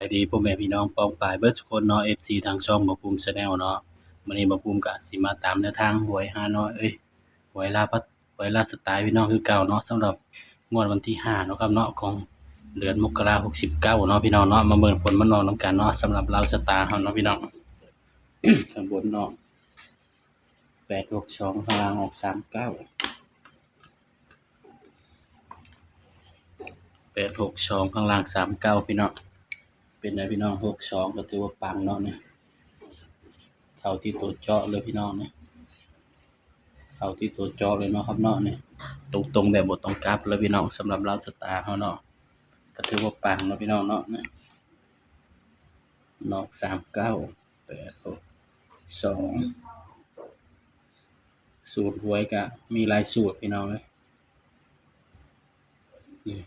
ສະບາຍດີພໍ່ແມ່ພີ່ນ້ອງປ້ອງປາຍເບິດສູ່ຄົນເນາະ ເອັຟຊີ ທາງຊ່ອງບ່າວພູມ Channel ເນາະ. ມື້ນີ້ບ່າວພູມກະຊິມາຕາມແນວທາງຫວຍຮ່ານ້ອຍ ເອີຍ ຫວຍລາວ ຫວຍລາວສະຕາຍພີ່ນ້ອງຄືເກົ່າເນາະ ສຳລັບງວດວັນທີຫ້າເນາະຄັບເນາະ ຂອງເດືອນມົກກະລາ ຫົກສິບເກົ້າເນາະພີ່ນ້ອງເນາະ. ມາເບິ່ງຜົນມັນອອກນຳກັນເນາະ ສຳລັບລາວສະຕາເຮົາເນາະພີ່ນ້ອງ. ຂ້າງບົນອອກ ແປດຫົກສອງ ຂ້າງລ່າງອອກ ສາມເກົ້າ ແປດຫົກສອງ ຂ້າງລ່າງ ສາມເກົ້າ ພີ່ນ້ອງ. ເປັນໄດພີ່ນ້ອງ ຫົກສອງ ກໍຖືວ່າປັງເນາະນີ້ ເຂົ້າທີ່ໂຕເຈາະເລີຍພີ່ນ້ອງນີ້ ເຂົ້າທີ່ໂຕເຈາະເລີຍເນາະຄັບເນາະນີ້ ຕົງໆ ແບບບໍ່ຕ້ອງກັບເລີຍພີ່ນ້ອງ. ສຳລັບລາວສະຕາເຮົາເນາະ ກໍຖືວ່າປັງເນາະພີ່ນ້ອງເນາະນີ້ ອອກ ສາມເກົ້າ ແປດຫົກສອງ ສູດຫວຍກະມີຫຼາຍສູດພີ່ນ້ອງເອີຍ. ນີ້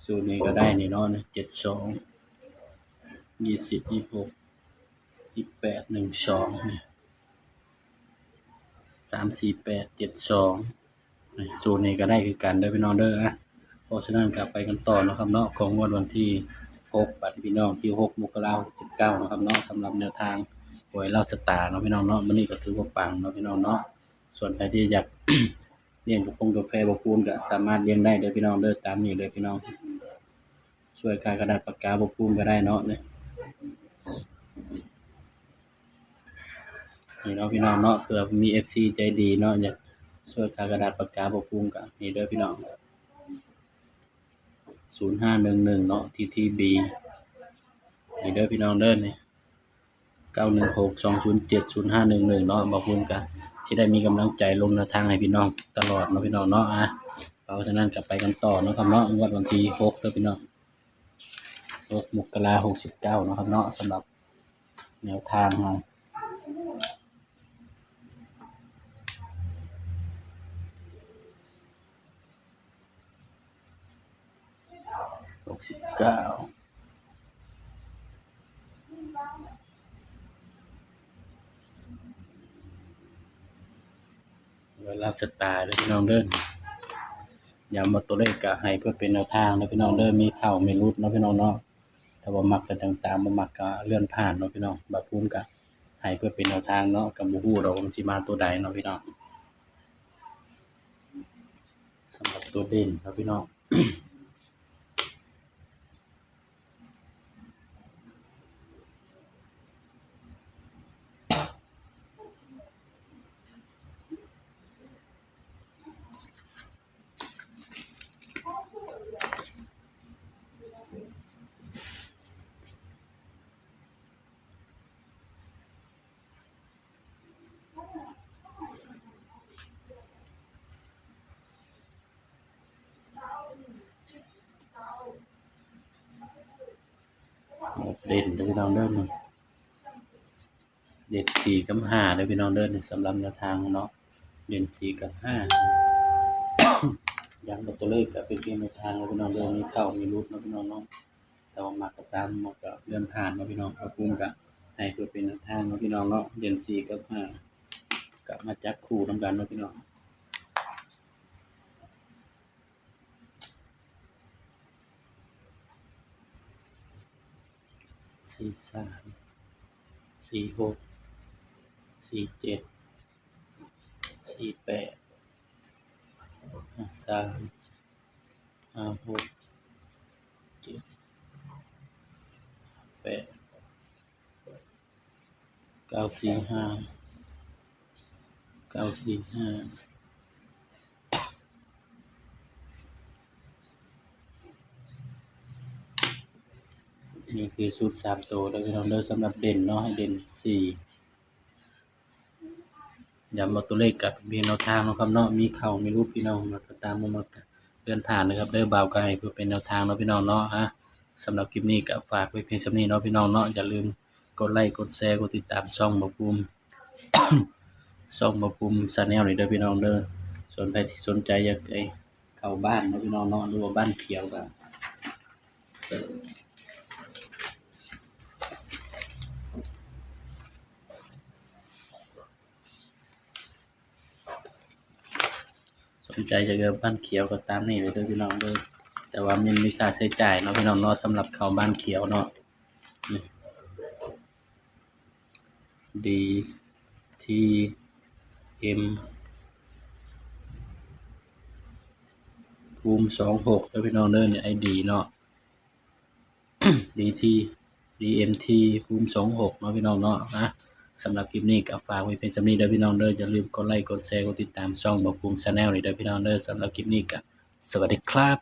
ສູດນີ້ກໍໄດ້ນີ້ເນາະ ເຈັດສອງ ຊາວ ຊາວຫົກ ຊາວແປດ ໜຶ່ງສອງ ນີ້ ສາມສີ່ແປດ ເຈັດສອງ ນີ້ ສູດນີ້ກໍໄດ້ຄືກັນເດີພີ່ນ້ອງເດີ. ເພາະສະນັ້ນກໍໄປກັນຕໍ່ເນາະຄັບເນາະ ຂອງງວດວັນທີຫົກ ບັດນີ້ພີ່ນ້ອງ ທີຫົກ ມົກກະລາ ຫົກສິບເກົ້າເນາະຄັບເນາະ. ສຳລັບແນວທາງຫວຍລາວສະຕາເນາະພີ່ນ້ອງເນາະ ມື້ນີ້ກໍຖືວ່າປັງເນາະພີ່ນ້ອງເນາະ. ສ່ວນໃຜທີ່ຢາກ ລ້ຽງກະຟງກາແຟບ່າວພູມກະສາມາດລ້ຽງໄດ້ເດີພີ່ນ້ອງເດີ ຕາມນີ້ເດີພີ່ນ້ອງ. ຊ່ວຍຄ່າກະດາດປາກກາບ່າວພູມກະໄດ້ເນາະ ນີ້ ນີ້ເນາະພີ່ນ້ອງເນາະ ເພື່ອມີເອັຟຊີໃຈດີເນາະ ຢາກຊ່ວຍຄ່າກະດາດປາກກາບ່າວພູມກະນີ້ເດີພີ່ນ້ອງ ສູນຫ້າໜຶ່ງໜຶ່ງເນາະ ທີທີບີ ນີ້ເດີພີ່ນ້ອງເດີ ນີ້ ເກົ້າໜຶ່ງຫົກ ສອງສູນເຈັດ ສູນຫ້າໜຶ່ງໜຶ່ງເນາະ. ບ່າວພູມກະຊິໄດ້ມີກຳລັງໃຈລົງແນວທາງໃຫ້ພີ່ນ້ອງຕະຫຼອດເນາະພີ່ນ້ອງເນາະ. ອາ ເພາະສະນັ້ນກໍໄປກັນຕໍ່ເນາະຄັບເນາະ ງວດວັນທີຫົກເດີພີ່ນ້ອງ ຫົກ ມົກກະລາ ຫົກສິບເກົ້າເນາະຄັບເນາະ. ສຳລັບແນວທາງເຮົາ ຫົກສິບເກົ້າ ເວລາສະຕາເດີພີ່ນ້ອງເດີ. ຢ້ຳວ່າຕົວເລກກະໃຫ້ເພື່ອເປັນແນວທາງເດີພີ່ນ້ອງເດີ ມີເຂົ້າມີຫຼຸດເນາະພີ່ນ້ອງເນາະ. ຖ້າບໍ່ມັກກໍຈັ່ງຕາມ ບໍ່ມັກກໍເລື່ອນຜ່ານເນາະພີ່ນ້ອງ. ບ່າວພູມກໍໃຫ້ເພື່ອເປັນແນວທາງເນາະ ກໍບໍ່ຮູ້ດອກວ່າມັນຊິມາຕົວໃດເນາະພີ່ນ້ອງ. ສຳລັບຕົວເດັ່ນເນາະພີ່ນ້ອງ ເດັ່ນເດີພີ່ນ້ອງເດີ ເດັ່ນສີ່ກັບຫ້າເດີພີ່ນ້ອງເດີ. ສຳລັບແນວທາງເນາະ ເດັ່ນສີ່ກັບຫ້າ ຢ້ຳວ່າຕົວເລກກໍເປັນພຽງແນວທາງເດີພີ່ນ້ອງເດີ ມີເຂົ້າມີຫຼຸດເນາະພີ່ນ້ອງເນາະ. ແຕ່ວ່າມັກກໍຕາມ ມັກກໍເລື່ອນຜ່ານເນາະພີ່ນ້ອງ. ບ່າວພູມກໍໃຫ້ເພື່ອເປັນແນວທາງເນາະພີ່ນ້ອງເນາະ ເດັ່ນສີ່ກັບຫ້າ ກໍມາຈັບຄູ່ນຳກັນເນາະພີ່ນ້ອງ. ສີ່ສາມ ສີ່ຫົກ ສີ່ເຈັດ ສີ່ແປດ ຫ້າສາມ ຫ້າຫົກ ເຈັດແປດ ເກົ້າສີ່ຫ້າ ເກົ້າສີ່ຫ້າ. ນີ້ຄືຊຸດສາມໂຕເດີພີ່ນ້ອງເດີ. ສຳລັບເດັ່ນເນາະ ໃຫ້ເດັ່ນສີ່ ຢ້ຳວ່າຕົວເລກກໍເປັນພຽງແນວທາງເນາະຄັບເນາະ ມີເຂົ້າມີຫຼຸດພີ່ນ້ອງ. ມັກກໍຕາມ ບໍ່ມັກກໍເລື່ອນຜ່ານເດີຄັບເດີ. ບ່າວກໍໃຫ້ເພື່ອເປັນແນວທາງເນາະພີ່ນ້ອງເນາະ. ອາ ສຳລັບຄລິບນີ້ກໍຝາກໄວ້ພຽງສ່ຳນີ້ເນາະພີ່ນ້ອງເນາະ. ຢ່າລືມກົດໄລ້ ກົດແຊ ກົດຕິດຕາມຊ່ອງບ່າວພູມ ຊ່ອງບ່າວພູມ Channel ນີ້ເດີພີ່ນ້ອງເດີ. ສ່ວນໃຜທີ່ສົນໃຈຢາກໄດ້ເຂົ້າບ້ານເນາະພີ່ນ້ອງເນາະ ຫຼືວ່າບ້ານຂຽວກໍ ສົນໃຈຢາກເຂົ້າບ້ານຂຽວກໍຕາມນີ້ເລີຍເດີພີ່ນ້ອງເດີ. ແຕ່ວ່າມັນມີຄ່າໃຊ້ຈ່າຍເນາະພີ່ນ້ອງເນາະ ສຳລັບເຂົ້າບ້ານຂຽວເນາະ. ດີທີເອັມ ພູມສອງຫົກເດີພີ່ນ້ອງເດີ ນີ້ໄອດີເນາະ ດີທີ ດີເອັມທີ ພູມສອງຫົກເນາະພີ່ນ້ອງເນາະ. ນະ ສຳລັບຄລິບນີ້ກໍຝາກໄວ້ພຽງສ່ຳນີ້ເດີພີ່ນ້ອງເດີ ຢ່າລືມກົດໄລ ກົດແຊ ກົດຕິດຕາມຊ່ອງບ່າວພູມ Channel ນີ້ເດີພີ່ນ້ອງເດີ. ສຳລັບຄລິບນີ້ກໍສະຫວັດດີຄັບ.